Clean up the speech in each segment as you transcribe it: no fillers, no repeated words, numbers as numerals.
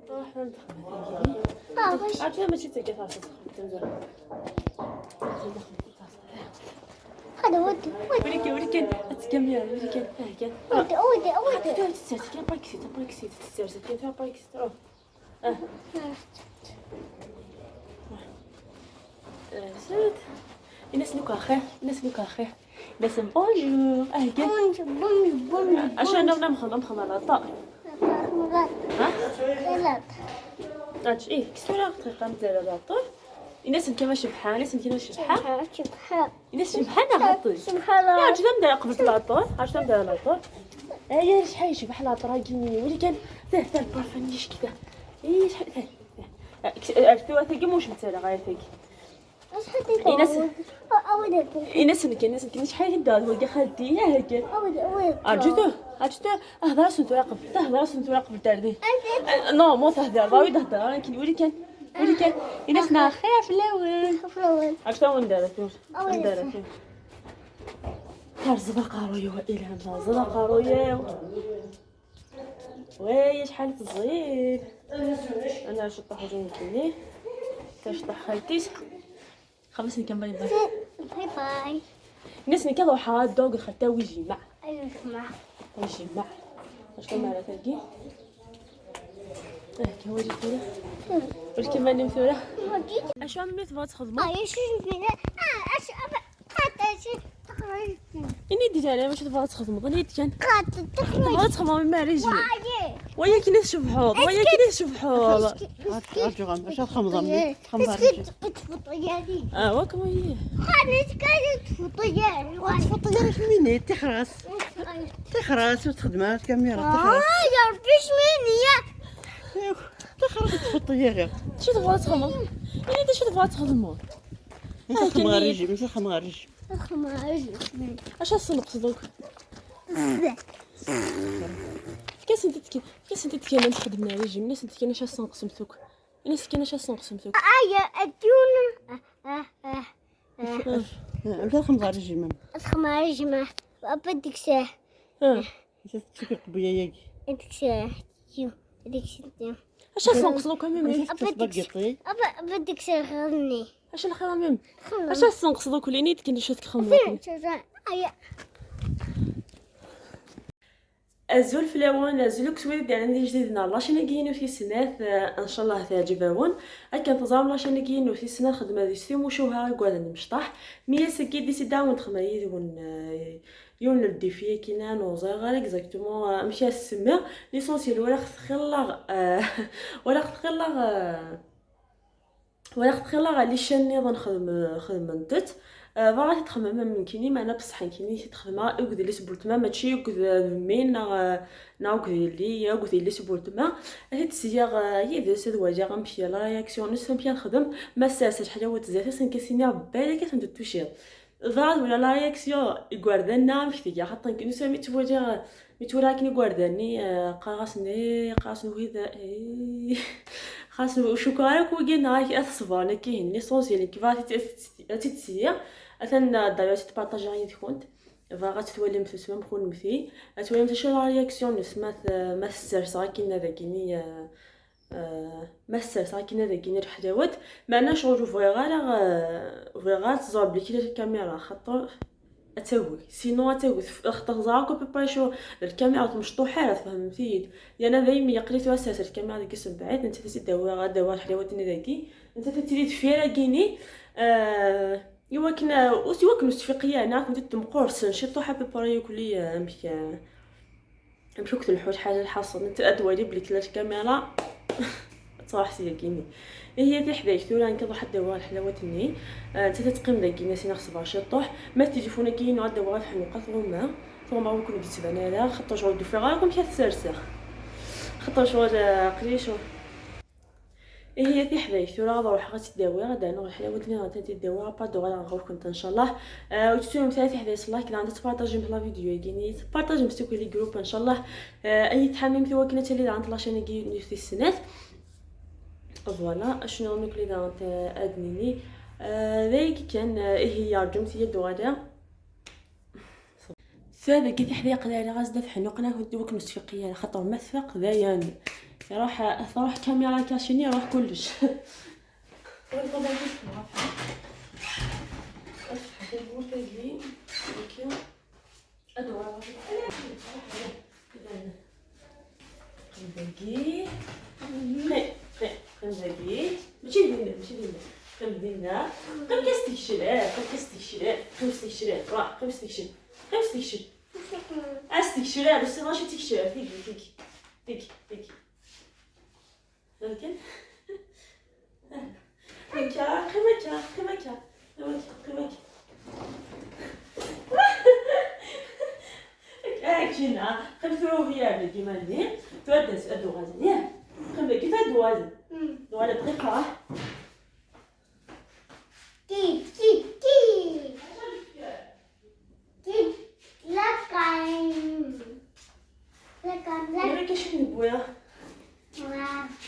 روح ندخل. عرفتي ماشي تلقى تاصل تنزل. هذا ودي ودي ولكن ولكن تكمل ولكن كان ودي ودي ودي. تسرت باكسيت باكسيت تسرت كان باكسيت روح. سيت الناس نوكا خير الناس نوكا خير الناس bonjour اه كان bonjour bonjour bonjour. عشان نمخل نمخل على الطاق. ها غلط. اش ايه كسوره طريقه مزال على الطول. الناس كما شبحان الناس كما شبحان سبحان الناس شبحان غطي. سبحان يا عرفت نبدا قبل العطور عرفت نبدا العطور. يا شحال يشبح العطور كيني ولكن ثه ثه البارفان نيش كذا اي شحال ثه عرفتو ثقي موش مثلا غاية ثقي. اش حطيت إناس نكن إناس نكن شحال هدا هو خالتي يا هكا أودي أودي. عرفتو عرفتو اهضر سنتو قبل تهضر سنتو قبل تاردي نو مو تهضر ضاوي تهضر ولكن ولكن ولكن إناس نا خير في الاول. عرفتو وين دارت وين دارت ترزق قارويا وإلهام ترزق قارويا وي شحال تزيد. انا شطح وجهي تشطح خالتي خمس نكمل باي باي باي. الناس نكا روحها دوغ خالتا ويجمع ويجمع ويجمع اش كما على تلقي اه كواجي ثورة واش كما نم ثورة اش عمي تبغى تخدمو اش اش إني ديت عليها باش تبغى تخدمو إني كان تبغى تخدمو ما ريجي ويا كي نشبحو ويا كي نشبحو اه وكم هي تخرس تخرس وتخدمها الكاميرا تخرس. يا ربي شميني تخرس تفطيها. شو تبغى تخدمو إني شو تبغى تخدمو نسخ مغرجي نسخ مغرجي اش السنقص دوك كاس انت تكي كاس انت تكي نخدم ريجيم الناس انت كاين اش السنقص مثوك الناس كاين اش السنقص مثوك ايا اديون نسخ مغرجي نسخ مغرجي بدك ساه تشكر قبيه ياك بدك ساه بدك ساه اش السنقص دوك ميم بدك ساه غني اش الخير ميم اش السنقص دوك لينيت كاين اش تخمم. الزول فلاون ازول كسويد ديال عندي جديدنا لاشين كينو في سنات ان شاء الله تعجبون هكا تزام لاشين كينو في سنة خدمة دي سيمو شوها غادي نمشطح ميا سكي دي سي داون تخدم يدون يون الديفي كينا نوزا غير اكزاكتومون مشى السما ليسونسيال ولا خلا ولا خلا ولا خلا لي شان نظن خدم خدمت باغا تخمم من كيني معنا بصح كيني تخدم اكد لي سبولتما ماشي اكد مين نا اكد لي اكد لي سبولتما هاد السياغ يدس هاد غنمشي لا رياكسيون نس نمشي نخدم ما ساس حاجة وتزات سنكسيني بالك تندوشي ضاد ولا لا رياكسيون يكواردنا مشتي خاطر كنسا ميتواجه ميتورا كني كوارداني قاصني قاصن وهذا خاص شكرا كوكينا راك اتصبر كاين ليسونسيال كيف تتسيا اثن دايوغ تبارطاجي غير كنت فاغا تولي مثل مخون مثي تولي مثل لا رياكسيون نسمات ما سرسا كينا ذاكيني ما سرسا كينا ذاكيني الحلاوات معنا شغل فغير تزور بلي كي الكاميرا خاطر اتاوي سينو اتاوي خاطر زاكو بيبا شو الكاميرا مشطوحه فهمتي لان دايما يقريت اساس الكاميرا ديك السم بعيد انت تداوي غا الحلاوات ذاكي انت تتريد فيرا كيني ايوا كنا وسيوا كنا مستفيقيه انا كنت تمقرص شي طوحه بيبا كلي امشي امشي كنت الحوش حاجة الحاصل انت ادوالي بلي كلاش كاميرا صراحة سياكيني هي في حداك ثورا نكضو حتى دوا الحلاوة ني انت تتقيم داك الناس نخص شي طوح ما التليفون كاين غا دوا في حنوقه ثغما ثغما وكون بديت تبان لا خاطر شغل دو فيغا كون كتسرسخ خاطر شغل قليشو هي في حداك ثورا غادا نروح غتداوي غادا نروح الحلاوة ني غادا تداوي با دو غادا نغور كنت ان شاء الله وتسوم ثلاث حداك لايك غادا تبارطاجي la vidéo كيني تبارطاجي مسوك les groupes ان شاء الله اي تحميم ثوا كنا تالي عند la chaîne كي في السنات voilà شنو نقول لي انت ادنيني ذيك كان هي رجمت يد غدا ثابت كي تحدي قلالي غاز دفع حنوقنا كنت دوك مستفيقيه خاطر ما ثفق ذايان يروح تروح كاميرا كاشيني يروح كلش.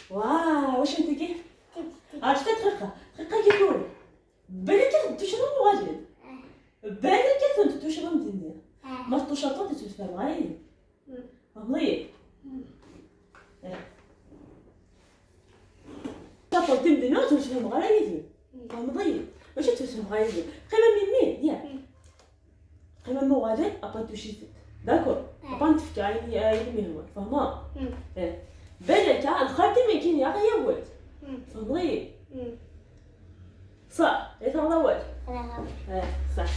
واو واش انت كي عرفتي دقيقة دقيقة كيقول بالك تدوش غادي بالك تدوش غادي ما تشاطو تتفهم غاي فهمتي شاطو تمدنا تفهم غاي فهمتي ماشي تفهم غاي قيمة مين يا قيمة مو غادي ابا توشي داكور ابا نتفكر عيني عيني هو فهمه بالك الخاتم ما كاين يا غير ولد فهمتي صح يا ترى ولد صح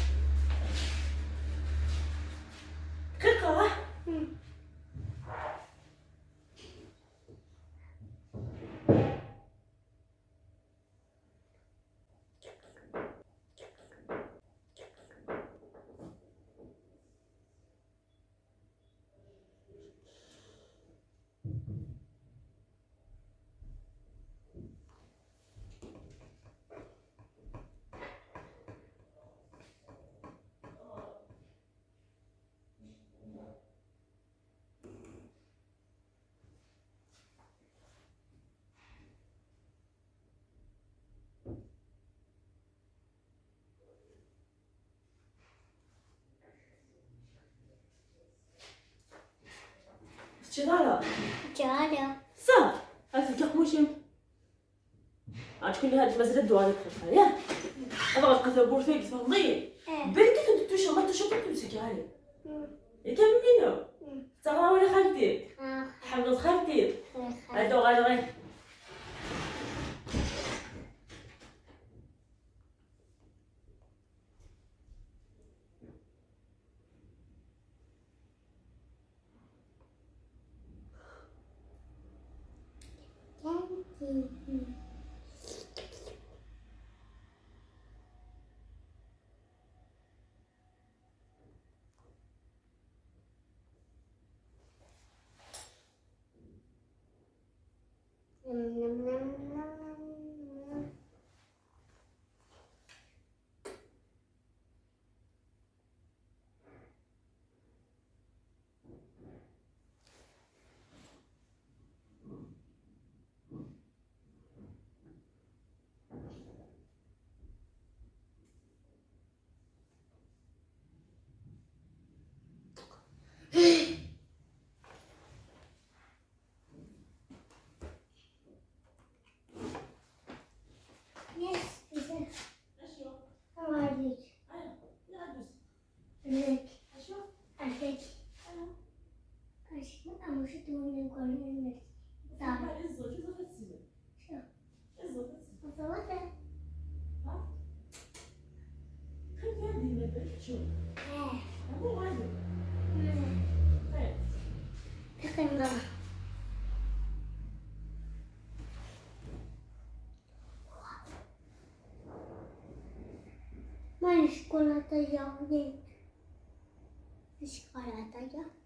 دقيقة شغالة شغالة صح هاتي كقموشم عاد كل هاد مازال الدوار دقيقة يا هذا غتبقى تبور فيك فهمتي بالك كنت ما تشوف تمسك هاي يا كم منو تغرا ولا خالتي حمد خالتي هادو غادي غير ما الشوكولاتة يا وليد؟ الشوكولاتة يا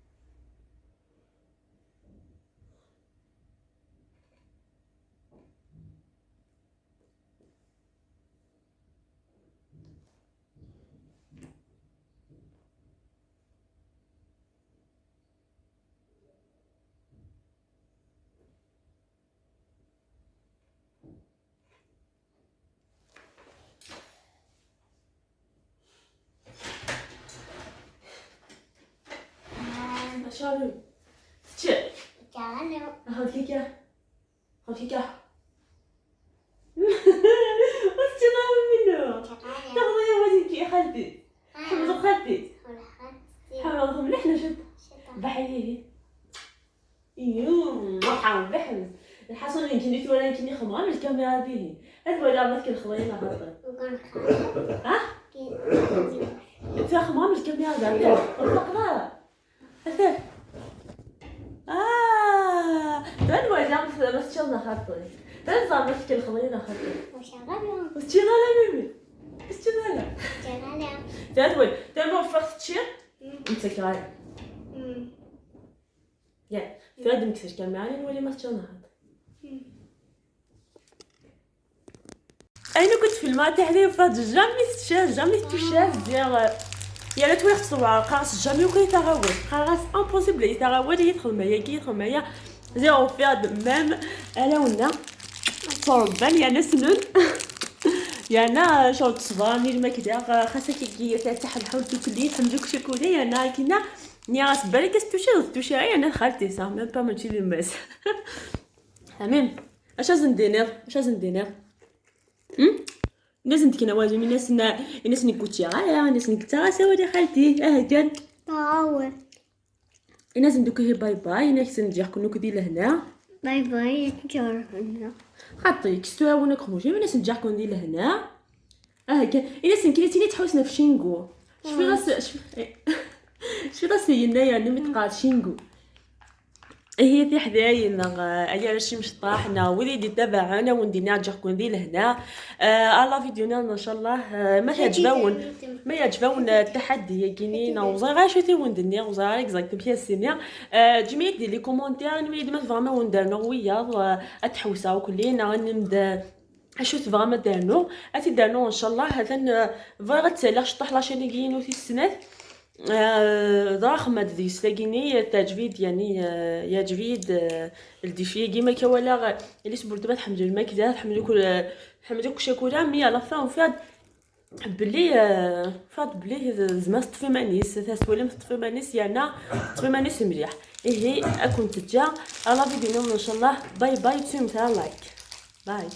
شارو تشي تعالوا هاكيكا خمسة وتشغل منه تاخذ يا ولدي خالتي حمد خالتي حمد مليح نشد بحييه يوم وحام بحمد الحصن يمكن يتولى يمكن يخمر من الكاميرا به هذا ولا ما تكل خضرين خاطر ها انت خمر من الكاميرا ذا الفقرة هذا تان ولا ما تشلنا خاطري تان زعما تكل خضرين خاطري وتشينا لا ميمي تشينا لا تان ولا تان بوفرت تشير انت كراي يا تراد مكسر كان معاني نولي ما تشينا خاطر انا كنت في الماء تاعي فات جامي تشاف جامي تشاف ديال يا لا تويخ تصور قاس جامي وكي تغاول قاس امبوسيبل يتغاول يدخل معايا كي يدخل معايا زيرو فياد ميم الا ونا صربان يا نسنن يا نا شغل تصبراني الماكلة خاصك كي تاع الحول كلي حمدوك شكولا يا نا كينا ني راس بالك توشي توشي يا انا خالتي صح ميم با ماشي الماس تمام اش لازم دينير اش لازم دينير الناس نتكنا واجي من الناس الناس نكوتشي غايا الناس نكتا سوا خالتي كان تعاون الناس ندوك هي باي باي الناس نجي كنو كدي لهنا باي باي تجارنا خاطي كستوا ونا كخموجي الناس نجي كون دي لهنا كان الناس نكليتيني تحوسنا في شينغو شفي غاس شفي غاس ينا يعني متقاد شينغو هي في حدايا ايا شي مشطاحنا وليدي تبعنا وندينا نرجعكم دي لهنا على فيديونا ان شاء الله ما يعجبون ما يعجبون التحدي كيني وزا غير شتي وندني وزا اكزاكت بيا سينيا جميع دي لي كومونتير نميد ما فريمون وندرنو ويا اتحوسا وكلينا نمد اشو تبغى ما دارنو اتي دارنو ان شاء الله هذا فغا تسالي شطح لاشيني كينو في السنات ضخمة دي سلاكيني تجفيد يعني يا جفيد الديفي كيما كوالا اللي سبورت ما تحمدو الماكلة تحمدو كل تحمدو كشاكولا مي على فان فاد بلي فاد بلي زعما طفي مانيس تسولم طفي مانيس يعني طفي مانيس مليح ايه اكون تجا على فيديو ان شاء الله باي باي تسوم لايك باي.